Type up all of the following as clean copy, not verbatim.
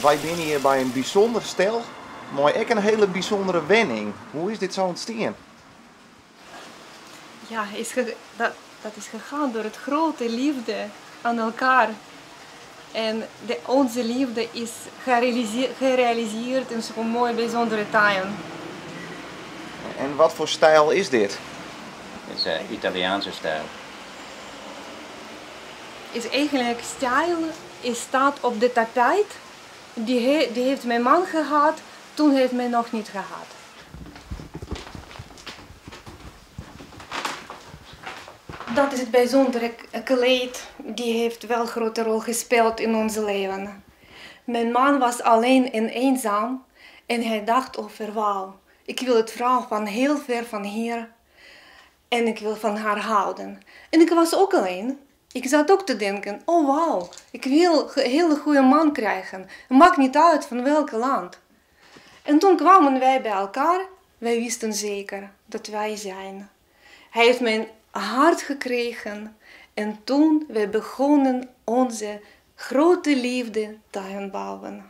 Wy binne hjir by in bysûnder stel mei ek in hiele bysûndere wenning. Hoe is dit sa ûntstien? Ja, is dat, dat is gegaan door het grote liefde aan elkaar. En de, onze liefde is gerealiseerd in zo'n mooi bijzondere tuin. En wat voor stijl is dit? Het is uh, Italiaanse stijl. Is eigenlijk stijl is staat op de tapijt. Die, he, die heeft mijn man gehad, toen heeft mij nog niet gehad. Dat is het bijzondere kleed, die heeft wel een grote rol gespeeld in ons leven. Mijn man was alleen en eenzaam en hij dacht over wauw, ik wil het vrouw van heel ver van hier en ik wil van haar houden. En ik was ook alleen. Ik zat ook te denken, oh wauw, ik wil een hele goede man krijgen. Het maakt niet uit van welk land. En toen kwamen wij bij elkaar. Wij wisten zeker dat wij zijn. Hij heeft mijn hart gekregen. En toen wij begonnen onze grote liefde tuin bouwen.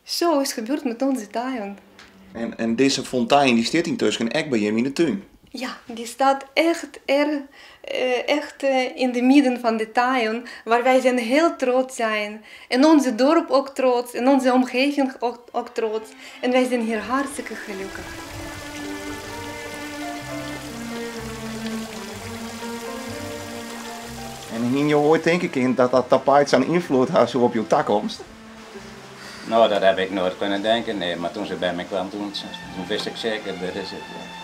Zo is het gebeurd met onze tuin. En deze fontein die staat intussen echt bij hem in de tuin? Ja, die staat echt, er, echt in de midden van de tuin, waar wij zijn heel trots zijn. En onze dorp ook trots, en onze omgeving ook trots. En wij zijn hier hartstikke gelukkig. En hing je ooit denk ik in dat dat tapijt zo'n invloed had zo op je toekomst? Nou, dat heb ik nooit kunnen denken, nee. Maar toen ze bij mij kwam, toen wist ik zeker, dat is het. Ja.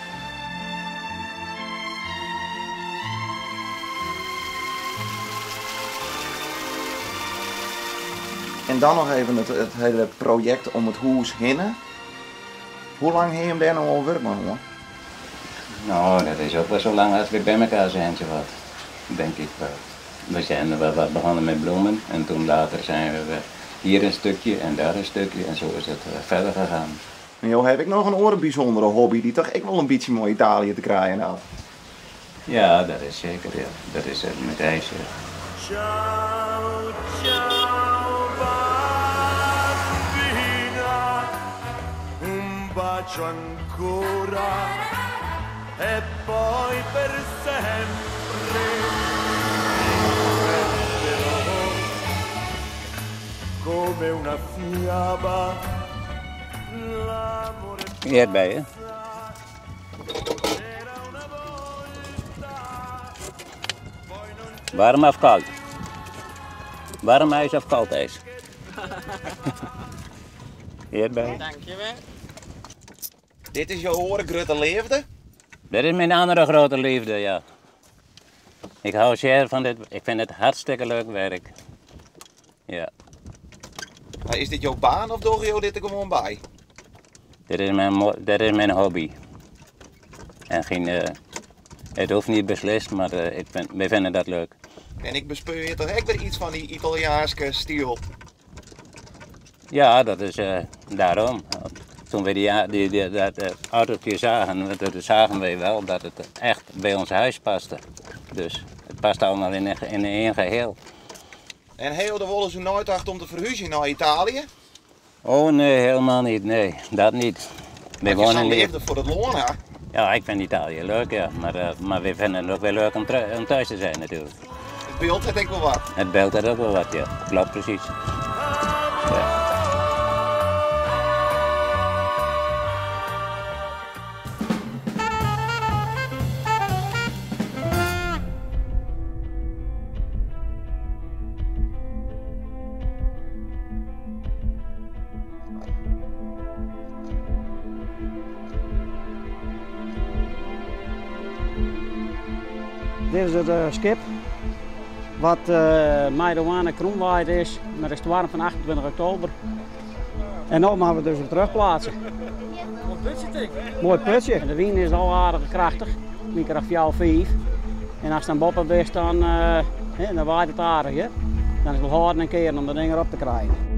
En dan nog even het hele project om het huis heen. Hoe lang heb je hem daar nou al werk mee, hoor? Nou, dat is ook wel zo lang als we bij elkaar zijn, zo wat. Denk ik wel. We zijn wel wat begonnen met bloemen en toen later zijn we hier een stukje en daar een stukje en zo is het verder gegaan. En joh, heb ik nog een oren bijzondere hobby die toch ik wel een beetje mooi Italië te krijgen had? Ja, dat is zeker, ja. Dat is het met ijs. Ja. Ciao, ciao bambina, un bacio ancora e poi per sempre come una fiaba l'amore. Aardbeien. Warm of koud? Warm ijs of koud ijs? Aardbeien. Dankjewel. Dit is jouw oren grote liefde? Dit is mijn andere grote liefde, ja. Ik hou zeer van dit. Ik vind het hartstikke leuk werk. Ja. Maar is dit jouw baan of doe je dit er gewoon bij? Dit is mijn hobby. En geen, het hoeft niet beslist, maar wij vinden dat leuk. En ik bespeur toch ook weer iets van die Italiaanse stijl? Ja, dat is daarom. Toen we dat autootje zagen, dat zagen wij wel dat het echt bij ons huis paste. Dus het past allemaal in één geheel. En heel de wollen ze nooit achter om te verhuizen naar Italië? Oh nee, helemaal niet. Nee, dat niet. Wij wonen hier. Voor het loon, hè? Ja, ik vind Italië leuk, ja. Maar we vinden het ook wel leuk om thuis te zijn natuurlijk. Het beeld had ook wel wat. Het beeld had ook wel wat, ja. Klopt precies. Ja. Dit is het schip wat mei de douane kromwaaid is met de storm van 28 oktober. En nu gaan we dus weer terugplaatsen. Mooi putje, denk ik. Mooi putje. De wind is al aardig krachtig, windkracht 4 of 5. En als het dan boppen is, dan waait het aardig. Hè? Dan is het wel hard een keer om de ding erop te krijgen.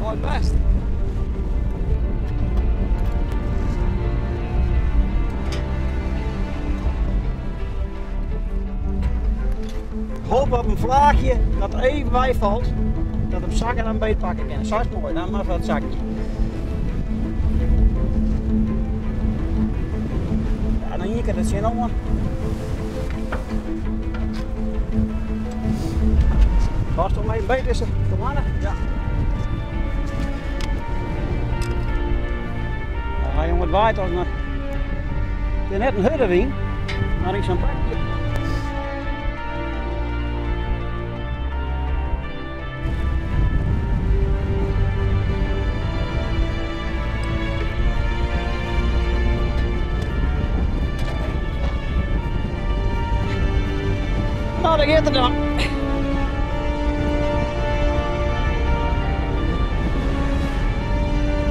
Moai bêst. Hoop op in flaachje dat even weifalt, dat him sakke dan beet pakke kin. Sa is moai, dan moat dat sakje. Ja, dan ien kear der tsjinoan. Past om even beet is de manne? Ja. Ja, jongen, het waait als een... Het is net in hurde wyn, mar yn sa'n bakje. Nou, daar gaat het dan.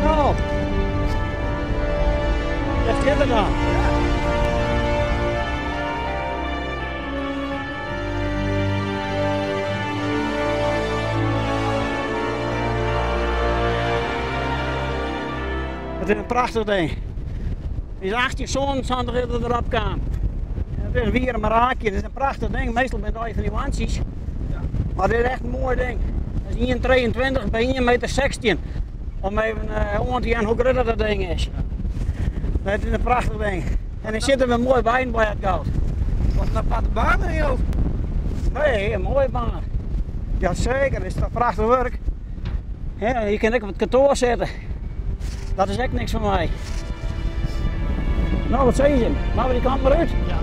Nou, dat gaat er dan. Het is in prachtich ding. Het is 1877 dat it derop kaam. Het is wier in raakje, het is in prachtich ding. Meastal binne it fan dy wantsjes. Mar dit is echt in moai ding. Het is 1,23 by 1,16 meter. Om even oan te jaan hoe grut dat ding is. Het is in prachtich ding. En der sitte wer moai by by it goud. Wat in aparte baan hè, Joop? Nee, in moaie baan. Jaseker, dit is toch prachtich wurk. Ja, hjir kin ik op it kantoar sitte. Dat is ek niks foar my. No, wat sizze jim? Moatte we dy kant mar út? Ja.